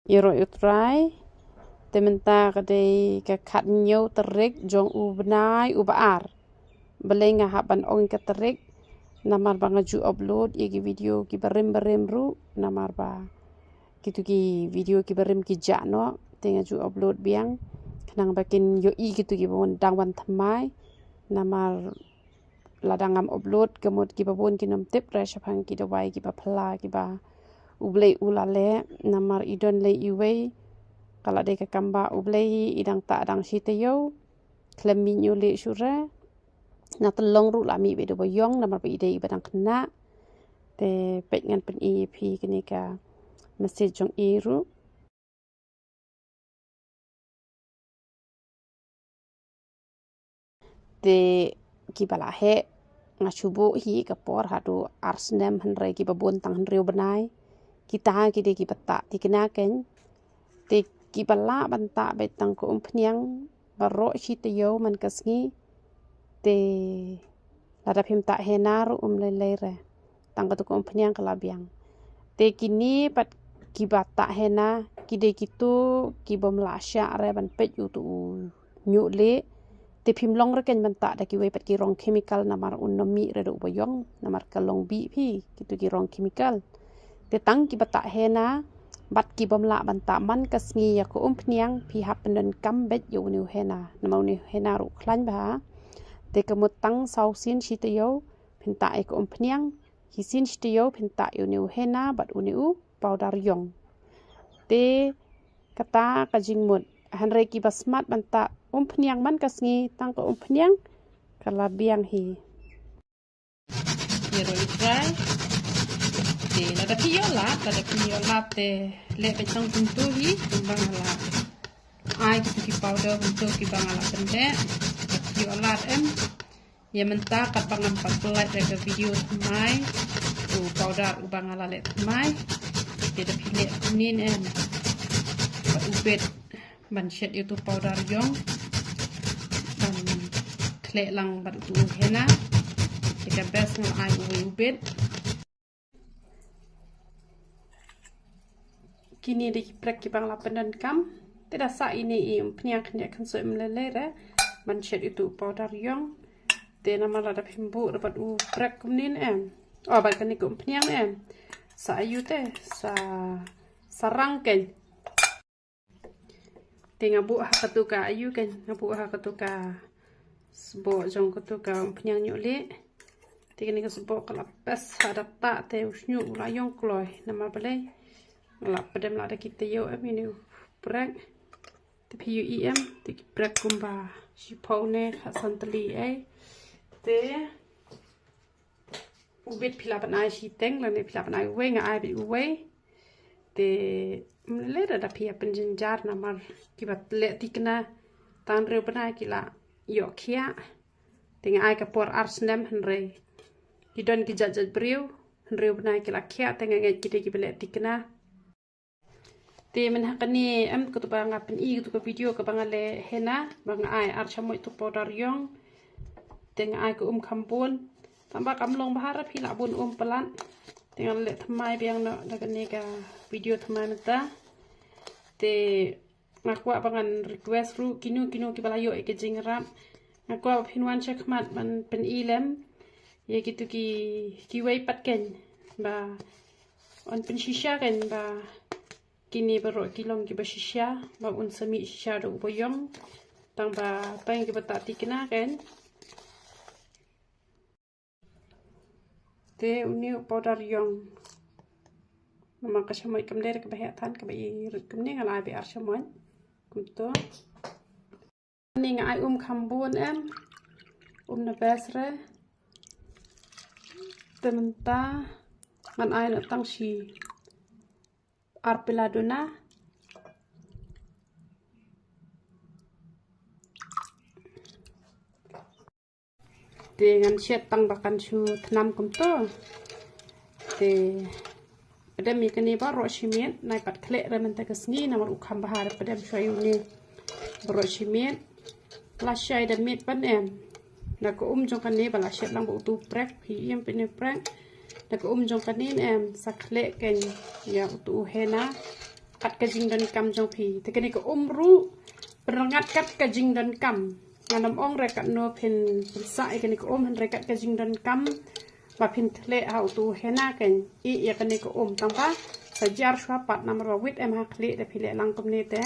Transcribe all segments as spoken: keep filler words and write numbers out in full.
Ïaroh ïa U Trai. Te mynta ka dei ka khathynñiew tarik jong u bnai uba ar. Balei nga hap ban ong ka tarik? Namar ba nga ju upload ïa ki video kiba rim barim ruh, namar ba kitu ki video kiba rim ki jah noh, te nga ju upload biang khnang ba kin ïohi kitu kiba bun dang wan thymmai. Namar lada ngam upload, ka mut kiba bun kin ym tip re shaphang ki dawai kiba phylla kiba U Blei u la leh. Namar i don lei iwei, ka la dei ka kam ba U Blei, i dang tah dang shi taïew, khlem mih ñiuh lieh shuh re. Na Tlong ruh la mih beit da uba ïong, namar ba i dei iba dang khynnah. Te peit ngan pyni ïa phi kane ka message jong i ruh. Te kiba la heh, nga shu buh hi ka por haduh ar snem, hynrei kiba bun tang hynriew bnai. Kita ki dei kiba tah thikna kein. Te kiba lah ban tah beit tang ka umphniang baroh shi taïew man ka sngi. Te lada phim tah henna ruh um lei lei re, tang katu ka umphniang ka la biang. Te kine pat kiba tah henna, ki dei kitu kibym lah shah re ban peit utu u ñiuh lieh. Te phim long re kein ban tah da kiwei pat ki rong chemical, namar un ym mih re da uba ïong, namar ka long bih phi kitu ki rong chemical. Te tang kiba tah henna bad kibym lah ban tah man ka sngi ïa ka umphniang, phi hap pyndonkam beit ïa une u henna, namar une u henna ruh u khlaiñ bha. Te ka mut tang saw sien shi taïew phin tah ïa ka umphniang, shisien shi taïew phin tah ïa une u henna bad une u powder ïong. Te kata ka jingmut, hynrei kiba smat ban tah umphniang man ka sngi, tang ka umphniang ka la biang hi. Ïaroh U Trai. Te lada phi ïoh lad, lada phi ïoh lad te leh beit tang kumtu hi, kumba nga la ai kitu ki powder kumtu kiba nga la pyndep. Lada phi ïoh lad em. Ïa mynta katba ngam pat pynlait re ka video thymmai, u powder uba nga la leh thymmai. Te da phi leh kumne em. Bad u bit ban shet ïa utu powder ïong, ban khleh lang bad utu u henna. Te ka best nga ai uwei u bit. Kine dei ki prek kiba nga la pyndonkam. Te da sah ine i umphniang khyndiat khynsoh ym lei lei re ban shet ïa utu u powder ïong. Te namar lada phim buh re bad u prek kumne em. Oh, bad kane ka umphniang em. Sa aiu te, sa, sa rang kein. Te nga buh ha katu ka aiu kein, nga buh ha katu ka sboh jong katu ka umphniang ñiuh lieh. Te kane ka sboh ka la pes ha da tah te u shñiuh u la ïong kloi. Namar balei? Nga la pdem lada ki taïew em ine u prek. Te phi ïohi em, te ki prek kumba shiphew ne khatsan tylli ei. Te u bit phi lah ban ai shiteng lane phi lah ban ai uwei, nga ai beit uwei. Te ym lei lei re da phi ïa pynjynjar namar kiba leh thikna tang hynriew bnai ki la ïoh khiah. Te nga ai ka por ar snem hynrei ki don ki jait jait briew hynriew bnai ki la khiah, te nga ngeit ki dei kiba leh thikna. Te mynha kane em, katu ba nga pyni katu ka video kaba nga leh henna, ba nga ai ar chamoit tu powder ïong. Te nga ai ka um kham bun. Tang ba kam long bha re phi lah bun um palat. Te nga leh thymmai biang noh da kane ka video thymmai mynta. Te nga kwah ba ngan request ruh kino kino kiba la ïoh ïa ka jingïarap, nga kwah ba phin wan shakhmat ban pyni lem ïa kitu ki, kiwei pat kein ba yn pynshisha kein ba kine baroh ki long kiba shisha, ba un sa mih shisha da uba ïong. Tang ba tang kiba tah thikna kein. Te une u powder ïong. Namar ka chamoit kam dei re kaba heh than, kaba i rit kumne, nga la ai beit ar chamoit. Kumto. Ni nga ai um kham bun em. Um na best re. Te mynta ngan ai noh tang shi ar pela duna. Te ngan shet tang ba kan shu thnam kumto. Te pdem ïa kane baroh shi miet, nai pat khleh re mynta ka sngi namar u kham bha re, pdem shuwa ïa une baroh shi miet. La shai da miet pat em. Na ka um jong kane ba la shet lang ba utu prek, phi ïohi em, phi ne prek. Na ka um jong kane em, sa khleh kein ïa utu u henna. Kat ka jingdonkam jong phi. Te kane ka um ruh, pynrngat kat ka jingdonkam. Ngan ym ong re katno phin pynsah ïa kane ka um, hynrei kat ka jingdonkam ba phin khleh ha utu u hena kan. Ïeh ïa kane ka um tang ba sa jar shuwa pat, namar ba wit em ha khlieh da phi leh lang kumne te.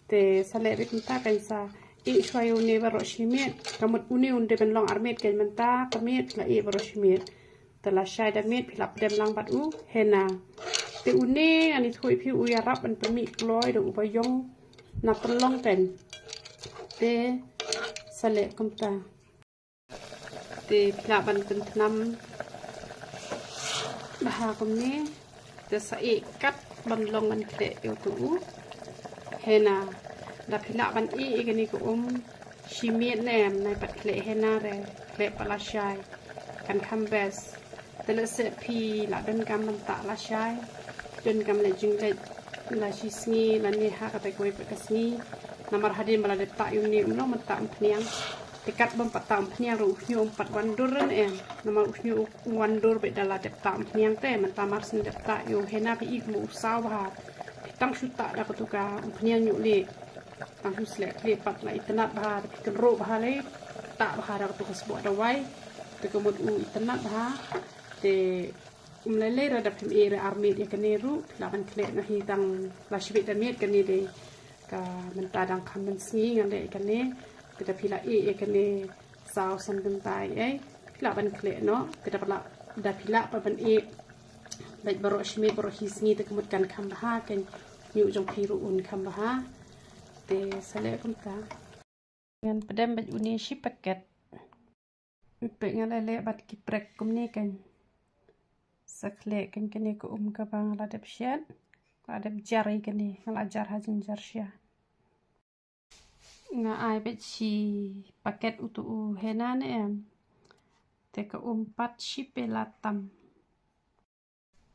Te sa leh beit mynta kan, sa ïeh shuwa ïa une baroh shi miet. Ka mut une un dei ban long ar miet kan, mynta ka miet la ïeh baroh shi miet. Te lashai da miet phi la pdem lang bad u hena. Te une ngan ïathuh phi u ïarap ban pynmih kloi da uba ïong na tyllong kan. Te sa leh kumta. Te phi lah ban pynthnam bha kumne. Te sa ïeh kat ban long ban khleh ïa utu u hena. Da phi lah ban ïeh ïa kane ka um shi miet ne em, nai pat khleh hena re, khleh pat lashai, kan kham best. Te lehse phi la donkam ban tah lashai, donkam leh jingleh la shi sngi lane ha kata kawei pat ka sngi. Namar hadien ba la dep tah ïa une um long ban tah umphniang. Te kat bym pat tah umphniang ruh u shñiuh um pat wan dur ne em. Namar u shñiuh u wan dur beit da la dep tah umphniang te, mynta mar shu dep tah ïa u hena phi i kum u saw bha. Phi tang shu tah da katu ka umphniang ñiuh lieh. Tang shu sleh khlieh pat la itynnad bha, da phi kynroh bha lei. Tah bha da katu ka sboh dawai. Te ka mut u itynnad bha. Te um lei lei re da phim ïeh re ar miet ïa kane ruh, phi lah ban khleh noh hi tang la shibit da miet kane de. Ka mynta dang kham mynsngi ngan leh ïa kane. Te da phi la ïeh ïa kane saw san kynta ei ei, phi lah ban khleh noh. Te da phi lah, da phi lah pat ban ïeh beit baroh shi miet baroh shi sngi, te ka mut kan kham bha, kan ñiuh jong phi ruh un kham bha. Te sa leh kumta. Ngan pdem beit une shi paket. Peit nga la leh bad ki prek kumne kan. Sa khleh kan kane ka um kaba nga la dep shet, la dep jar ïa kane, nga la jar ha jingjar sha. Nga ai beit shi paket utu u hena ne em. Te ka um pat shi pela tam.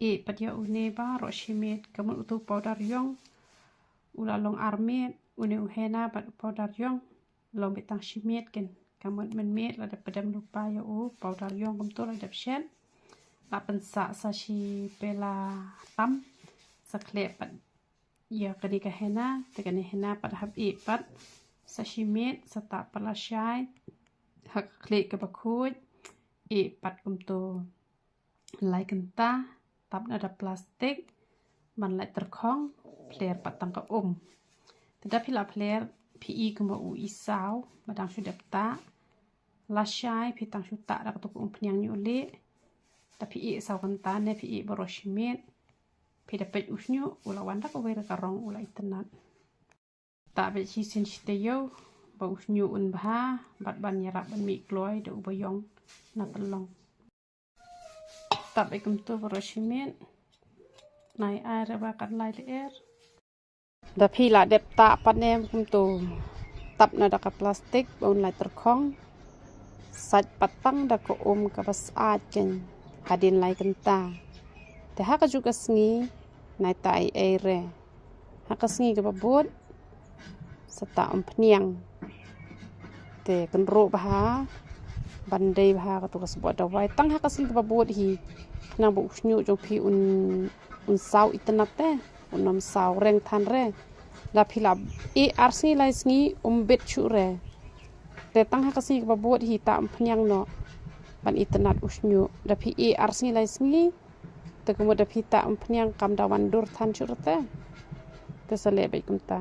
Ïeh pat ïa une baroh shi miet, ka mut utu u powder ïong u la long ar miet, une u hena bad u powder ïong long beit tang shi miet kan. Ka mut mynmiet la dep pdem lypa ïa u powder ïong, kumtu la dep shet, la pynsah sa shi pela tam, sa khleh pat ïa kane ka hena. Te kane hena pat hap ïeh pat sa shi miet, sa tah pat lashai ha ka khlieh kaba khuid, ïeh pat kumtu lai kynta, tap noh da plastik ban lait tyrkhong, pler pat tang ka um. Te da phi la pler, phi i kumba u i saw ba dang shu dep tah. Lashai phi tang shu tah da katu ka umphniang ñiuh lieh. Da phi ïeh saw kynta ne phi ïeh baroh shi miet, phi da peit u shñiuh u la wan da kawei re ka rong, u la itynnad. Tah beit shisien shi taïew ba u shñiuh un bha bad ban ïarap ban mih kloi da uba ïong na tyllong. Tap beit kumtu baroh shi miet. Nai ai re ba kan lai lyer. Da phi la dep tah pat ne kumtu, tap noh da ka plastik ba un lait tyrkhong. Sait pat tang da ka um kaba syaid kan hadien lai kynta. Te ha kajuh ka sngi nai tah ei ei re. Ha ka sngi kaba bud sa tah umphniang. Te kynroh bha ban dei bha katu ka sboh dawai tang ha ka sngi kaba bud hi. Khnang ba u shñiuh jong phi un, un saw itynnad te, un ym saw reng than re. Da phi la ïeh ar sngi lai sngi um bit shuh re. Te tang ha ka sngi kaba bud hi tah umphniang noh ban itynnad u shñiuh. Da phi ïeh ar sngi lai sngi, te ka mut da phi tah umphniang kam da wan dur than shuh re te. Te sa leh beit kumta.